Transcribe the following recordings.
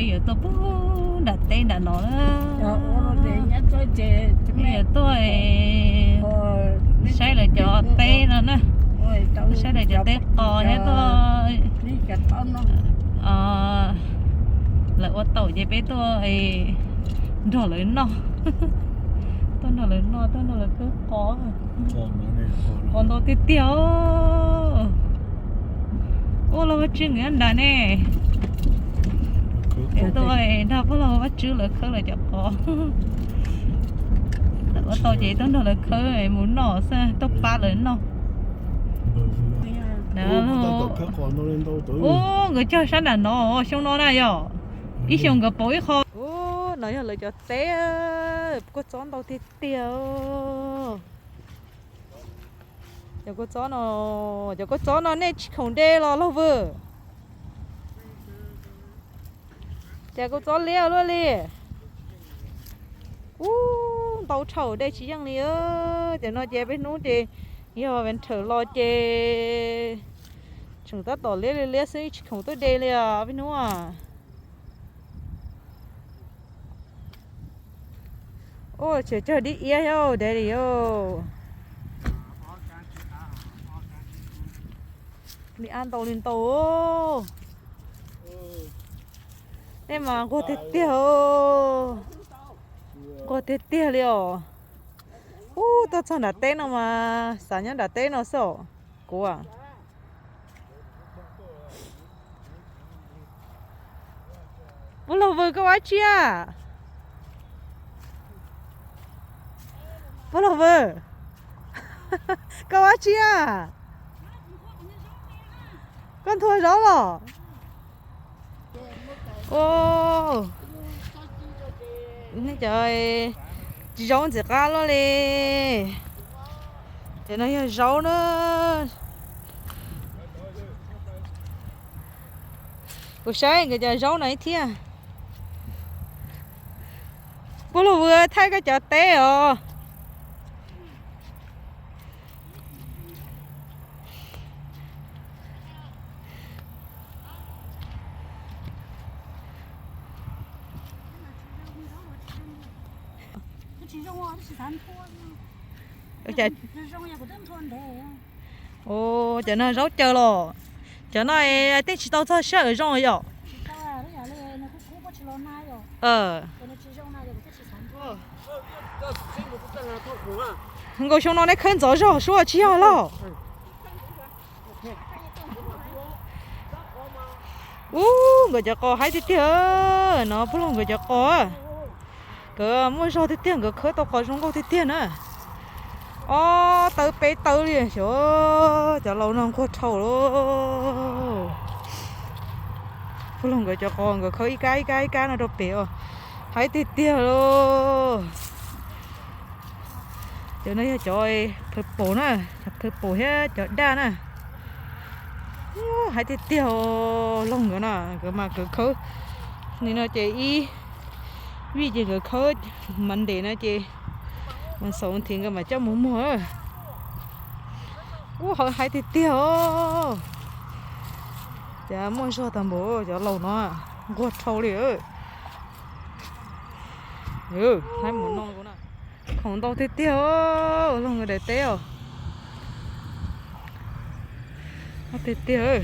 Yuav tuaj pub nram teb nram no na. Yuav tuaj saib lawv cov teb no na. Saib lawv cov teb qos thiab tuaj. Lawv ua taum ces peb tuaj nrog lawv noj. Tuaj nrog lawv noj, tuaj nrog lawv khawb qos. Qos ntau tiag tiag. Ua los vaj tswv nyob nrad ne. Tuaj nrog pab laug vaj tswv lawv khawb lawv cov qos. Lawv ua tau ces tuaj nrog lawv khawb mus noj xwb, tuaj pab lawv noj. Ub, nkawd cog sab nram no, xyoo no na yog ib xyoos nkawd pauv ib qho. Ub, no yog lawv cov teb, kua txob ntau tiag tiag. Cov kua txob no, cov kua txob no nej tsis khoom de los laug vwm? Cas kua txob liab luaj li. Ub, ntau dhau de tsis yeej li. Cov no ces peb hnub ces yog ves thawm los ces tseem tab tom liab li liab xwb, tsis khoom tuaj de li os peb hnub. Ua tseem cog dib iab thiab daddy os. Dib ab ntau li ntau. Nej mas nquag tiag tiag, nquag tiag tiag li os. Ub, tuaj txog nram teb no mas xav nyob nram teb no xwb os kuv. Pub laug vwm, koj ua dab tsi a? Pub laug vwm, koj ua dab tsi a? Koj nthua zaub los? Ua, nej cov tsis zaub ntxim qab luaj li. Cov no yog zaub na. Kuv saib nkawd cov zaub no ib thiab. Pub laug vwm, thaij koj cov teb os. Ua cov no zaub caw los? Cov no tej tsis tau txog sij hawm zoo yom? Nkaus xyoo no nej khawb ntxov zog suab tsis yog los? Ub, nkawd cov qos haib tiag tiag. No pub laug nkawd cov qos, nkawd muaj zog tiag tiag, nkawd khawb tau qos zoo nkauj tiag tiag na. Ob tawb peb tawb li xyov, cov laus no nquag dhau lauj. Pub laug nkawd cov qos nkawd khawb ib kab ib kab ib kab no rau pem os, haib tiag tiag lauj. Cov no yog cov purple na, cov purple thiab cov daj na. Haib tiag tiag, laug nkawd na, nkawd mas nkawd khawb li no ces ib vij ces nkawd khawb Monday no ces mas xaus thiv nkawd mam coj mus muag. Ub, haib tiag tiag os. Cas muaj zog tag npaum cov laus no, nquag dhau li. Haib mus no, khoom ntau tiag tiag, laug nkawd daim teb os. Tiag tiag.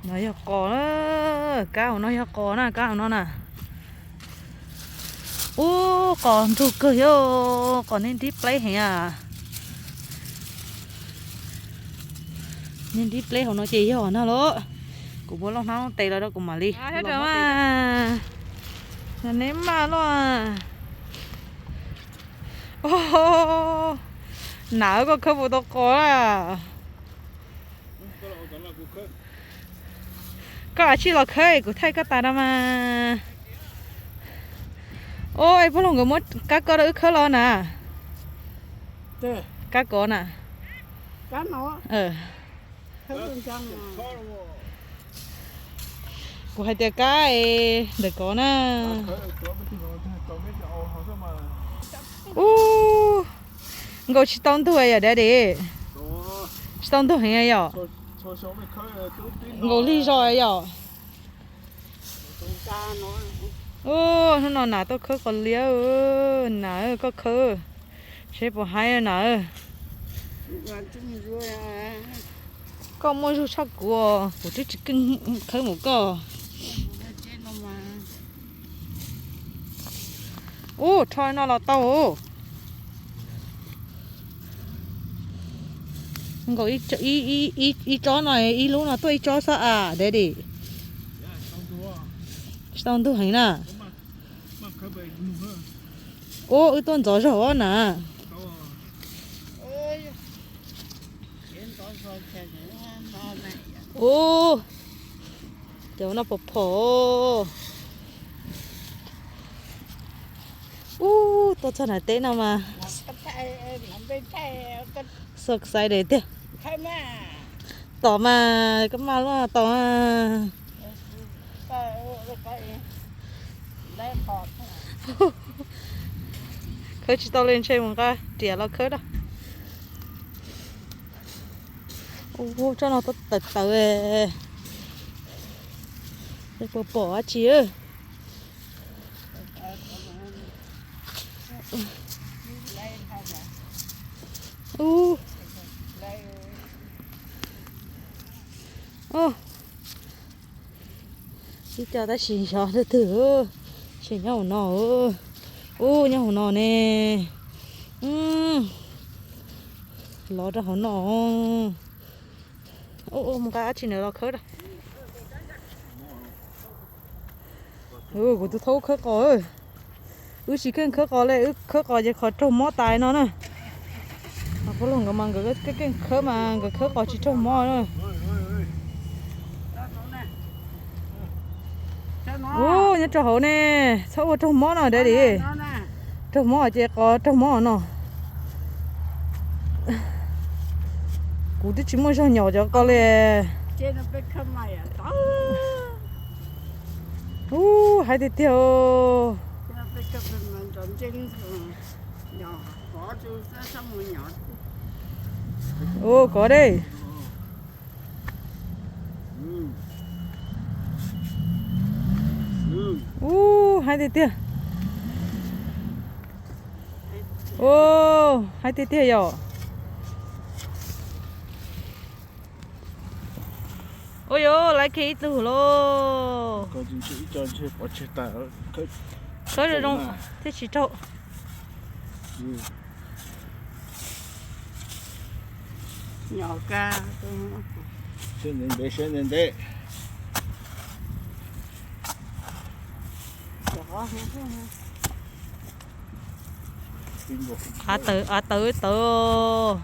No yog qos na, kab hauv no yog qos na, kab hauv no na. Ub, qos nrug kawg thiab, qos niag nrib pleb heev a. Niag nrib pleb hauv no ces yog no lauj. Kuv muab loj hnab tes los rau kuv mam li. Neb maj loj. Nam, koj khawb puas tau qos a? Koj ua tsi los khawb, kuv thaij koj tas no mas. Ua, pog laug nkawd muab kab koj rau wb khawb los na. Kab kov na. Kuv hais tias kab ntawm kov na. Ub, nkaus tsis tau ntug yom daddy? Tsis tau ntug heev yom? Nkaus lig zog yom. Hnub no nam tuaj khawb qos liab, nam koj khawb, seb puas haib nam. Koj muaj zug tshaj kuv, kuv twb tsis keej khawb mus koj. Ub, rho no los tau. Nkaus ib tsob no, ib lub no tuaj ib tsob xwb as, daddy. Tsis tau ntug heev na. Ub, wb tuaj ntxov zog os na. Ub, cov no pom phom. Ub, tuaj txog nram teb no mas so excited tiag. Tom mas, koj maj luaj tom mas. Khawb tsis tau li, ntshe mus nqa riam los khawb da. Ub, tsob no tawv tawv, puas pom dab tsi. Ub, ib co tab sis xyov leej twg, tsis nyob hauv no. Ub, nyob hauv no ne. Lov rau hauv no. Mus nqa dab tsi ntawd los khawb da. Kuv tus thaub khawb qos. Wb tsis keej khawb qos li, wb khawb qos ces qhov raug mob tas no na. Ho pab laug nkawd mas nkawd keej khawb mas nkawd khawb qos tsis raug mob na. Ub, nyob rau hauv ne, txhob ua raug mob no daddy. Raug mob ces qos raug mob no. Kuv twb tsis muaj zog nyom cov ko li. Ub, haib tiag tiag. Ua kov dej. Ub, haib tiag tiag. Ub, haib tiag tiag yom. Ua yuav laiv kiag ib tug lauj. Khawb zoo zoo thiaj tsis raug. Siab ntev ntev, siab ntev ntev. Av tawv, av tawv tawv.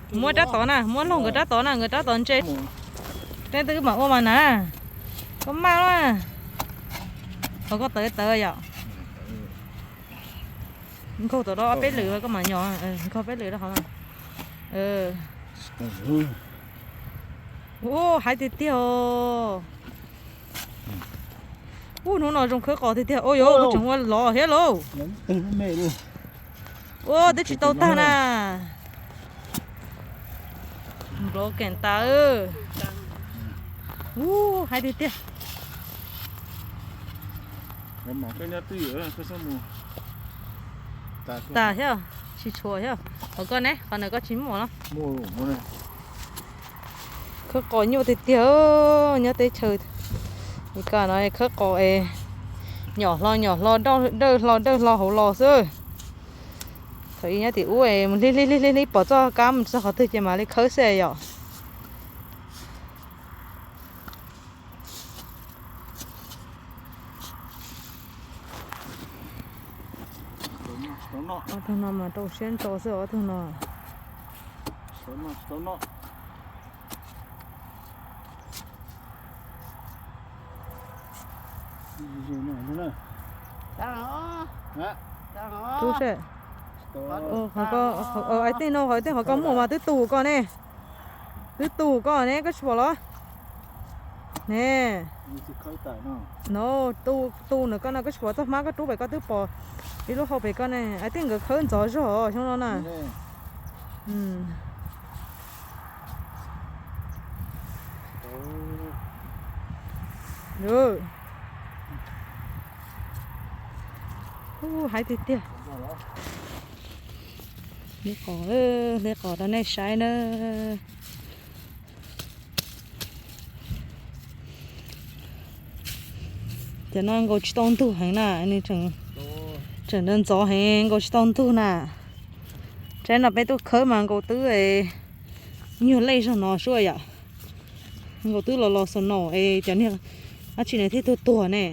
Muab rab tod na, muab laug nkawd rab tod na, nkawd rab tod ntse. Tej twb mam ua mas na. Koj maj lawm. Qhov koj tawv tawv yom. Nkaug tom no ob peb lwm koj mam nyom, nkaug peb lwm rau qhov no. Ub, haib tiag tiag os. Ub, hnub no zoo khawb qos tiag tiag. Ua yuav kuv tseem ua lov thiab lauj. Ua twb tsis tau tag na. Nplov keem tas. Ub, haib tiag tiag. Tas thiab, tsis tshua thiab. Qhov koj ne, qhov ntawd koj tsis muaj los? Khawb qos nyuaj tiag tiag, nyob teb chaws Meskas no khawb qos es nyom hlo nyom hlo, dawj hlo dawj hlo hauv los xwb. Thaum ub nyob tim ub es mus hli hli hli hli pom txoj kab mus txog qhov twg ces mam li khawb xwb yom. Ob tug no mas rau siab ntso xwb os, ob tug no. Tub se, qhov ko, qhov ko, ib teg no, qhov ib teg qhov ko muaj mas twb tu koj ne. Twb tu koj ne, koj tsis pom los? Ne, no, tu, tu ntawm koj no koj tsis pom txoj hmab koj rub pem koj twb pom ib lub hau pem koj ne, hais tias nkawd khawb ntxov zog xyoo no na. Ub, haib tiag tiag. Hle qos, hle qos rau nej saib na. Cov no nkaus tsis tau ntug heev na, nws tseem ntxov ntxov heev, nkaus tsis tau ntug na. Tsaib no peb tuaj khawb mas nkaus twb nyuag lej zog no sub yom. Nkaus twb los los snow es cov niag dab tsi no thiaj tuag tuag ne.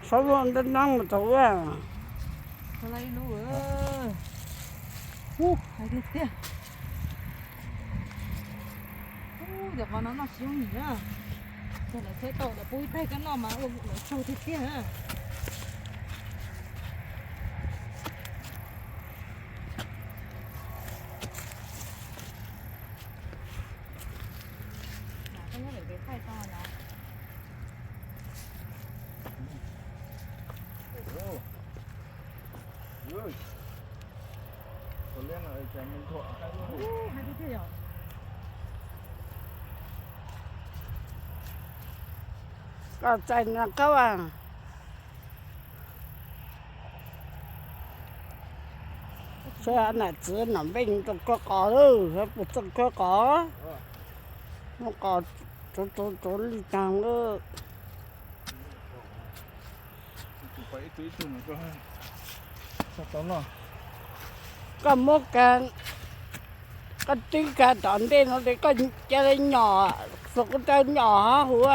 Txhob muaj ntab neeb mus tau ua. Hais tiag tiag. Ub, cov qos no noj siab nim na. Txog lawv txhawb tau lawv pub ib taig koj noj mas ua lawv tsaug tiag tiag. Koj txais no koj a. Saib nam txiv nam npej txoj kawg qos, puas txoj kawg qos, muab qos tsuav tsuav tsuav li taag lawm. Koj muab kag, koj tib kag tom ntej no es koj ca le nyom, xuas koj taw nyom hov huv.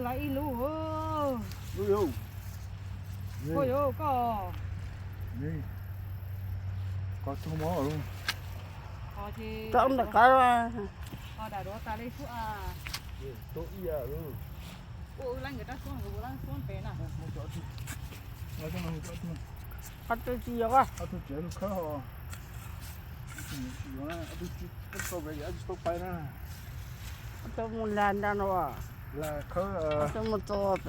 Lawv ib lub. Koj, koj tug mov. Rau ntawm qab. Qhov twg tsis yog, tsis tau pais na. Tau mus lag nrag no, tau mus txog.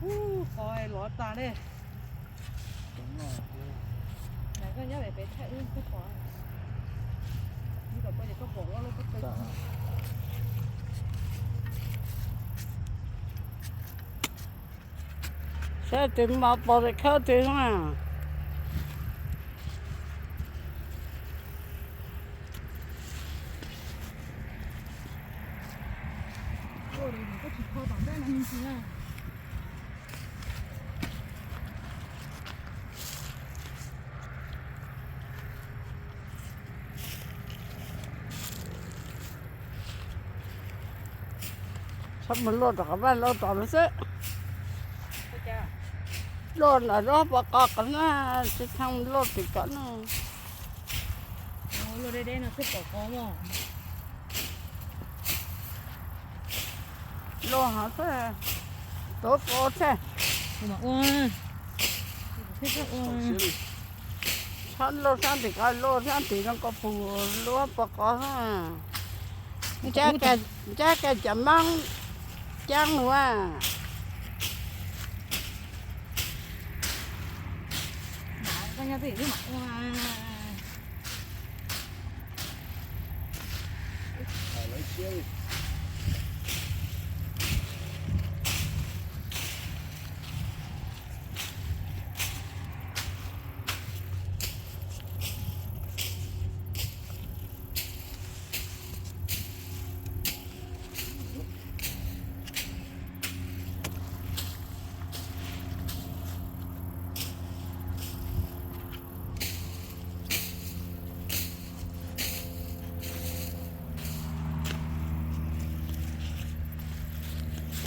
Ub, qos lov tas li. Koj nyob pem pem thaij wb koj pom, wb kom koj ces koj pom loj loj koj pem. Saib tes mos pom tes khawb tes na. Txhob mus luaj tom qab vaj luaj tom no xwb. Luaj ntawm lub pov qos qhov na, tsis tau luaj tim ko na. Luaj hov xwb, tuav pov xwb. Txhob luaj sab tim ko, luaj sab tim no ko puv lub pov qos xwb. Ncab kag cov mab caab nua.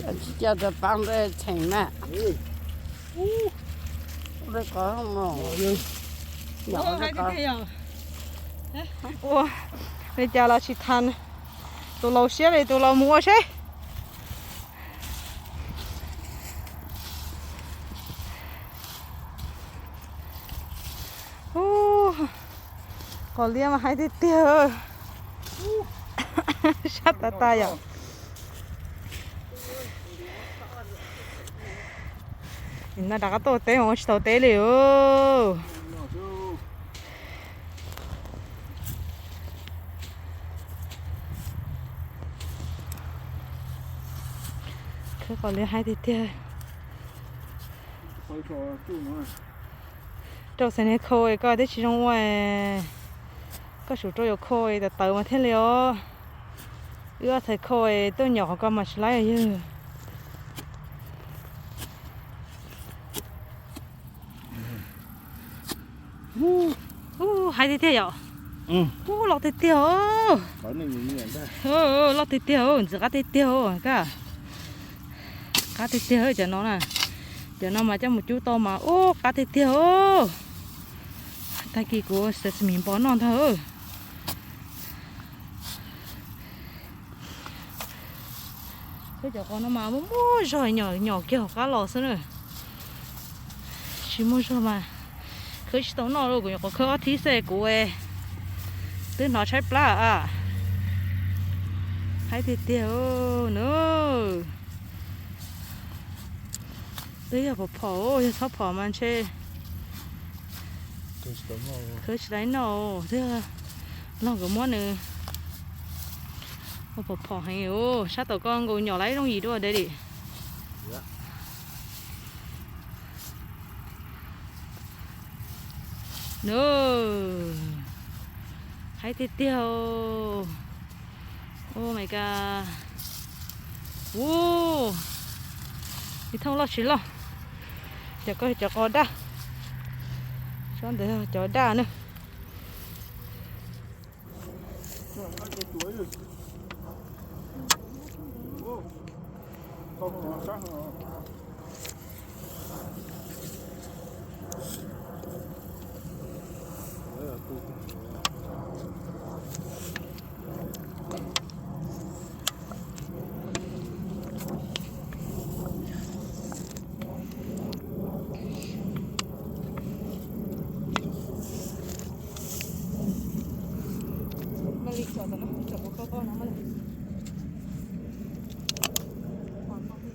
Tsis cia rau pab nte tseem mas. Ua, li cas los tsis tas, tus laus siab li tus laus mus ua seb. Ub, qos liab mas haib tiag tiag. Sab tas tas yom. Nim no rov qab tuaj teb mas ua tsis tau teb li. Khawb qos liab haib tiag tiag. Rau xaiv niag khau koj twb tsis zoo ua, koj tsum rau yuav khau tawv tawv mas thiaj li os. Wb ob txhais khau tuaj nyom qhov ko mas tsis laib yog. Ub, haib tiag tiag yom. Ub, loj tiag tiag. Loj tiag tiag, ntxim qab tiag tiag. Qab tiag tiag cov no na. Cov no mas coj mus cub tau mas ub qab tiag tiag. Tag kis kuv sesame npo noj ntag. Peb cov qos no mas muaj muaj zog, nyom nyom kiag hauv qab los xwb na. Tsis muaj zog mas khawb tsis tau noj li, kuv nyuam qhuav khawb ob thib xwb kuv twb hnov tshaib plab a. Haib tiag tiag na. Twb yog phom phom, yog txhob phom mas ntshe khawb tsis tau noj. Twb yog los nkawd muab nws ua phom phom heev. Sab tom koj nkaus nyom laib zoo yim dua de li. Nws haib tiag tiag. Oh my god. Ub, ib thooj loj tsis loj. Cov ko cov qos daj. Tsob ntawd cov daj na.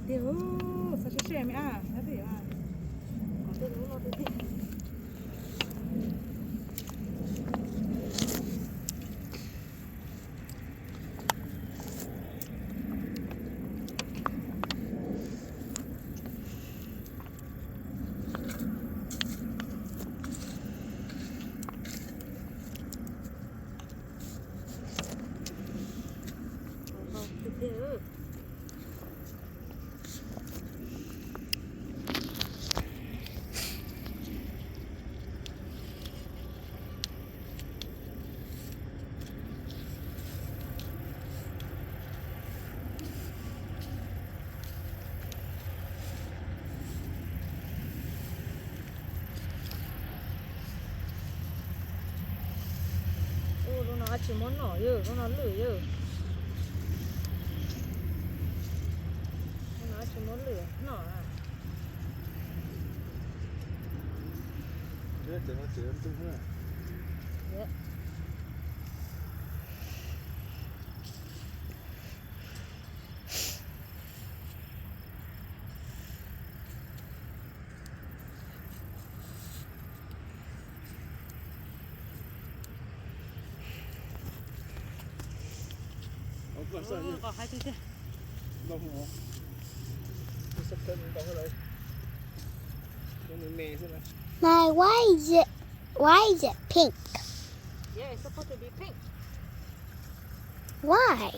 Tiag, xav seb seb me ab, ab tej yom, tej lub no tiag tiag. Ub, lub no dab tsi muab noj yawg, lub no lwj yawg. Lub no dab tsi muab lwj noj. Qos haib tiag tiag. Why is it, why is it pink? Yeah, it's supposed to be pink. Why?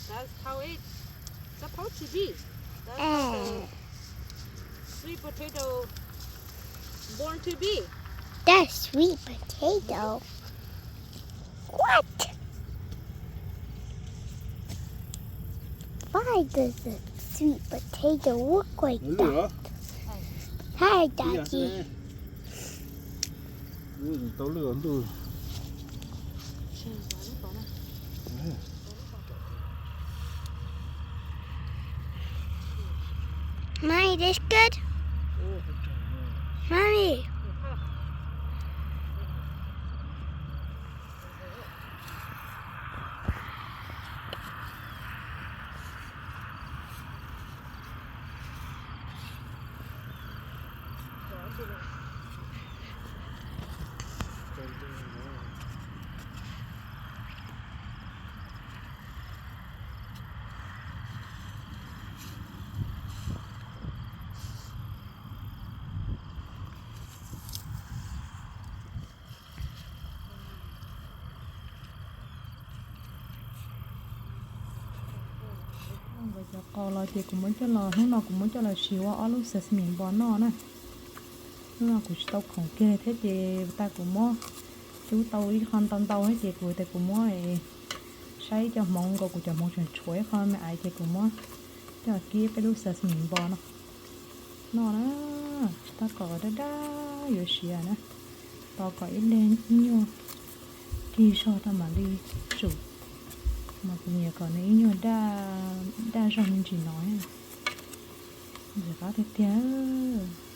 That's how it's supposed to be. That's how the sweet potato born to be. That's sweet potato. What? Why does it Sweet potato, ua kuaj tas. Hais tas ci. Tau lwj ntuj. Mommy, this good? Mommy. Nkawd cov qos los ces kuv muab coj los, hnub no kuv muab coj los siv ua ob lub sesame balls noj na. Hnub no kuv tsis tau khoom kiag li thiab ces tas kuv muab cub tau ib qho ntau ntau thiab ces kuv tias kuv muab saib cov hmoov nkaus, kuv cov hmoov tseem tshuav ib qho me aiv ces kuv muab coj kib peb lub sesame balls no noj na. Tab tom daj daj yuav siav na, tos kom ib leeg ib nyuag kig zog rau mam li tsum, mas kuv nyiam kom nws ib nyuag daj zog me ntsis no. Ntxim qab tiag tiag.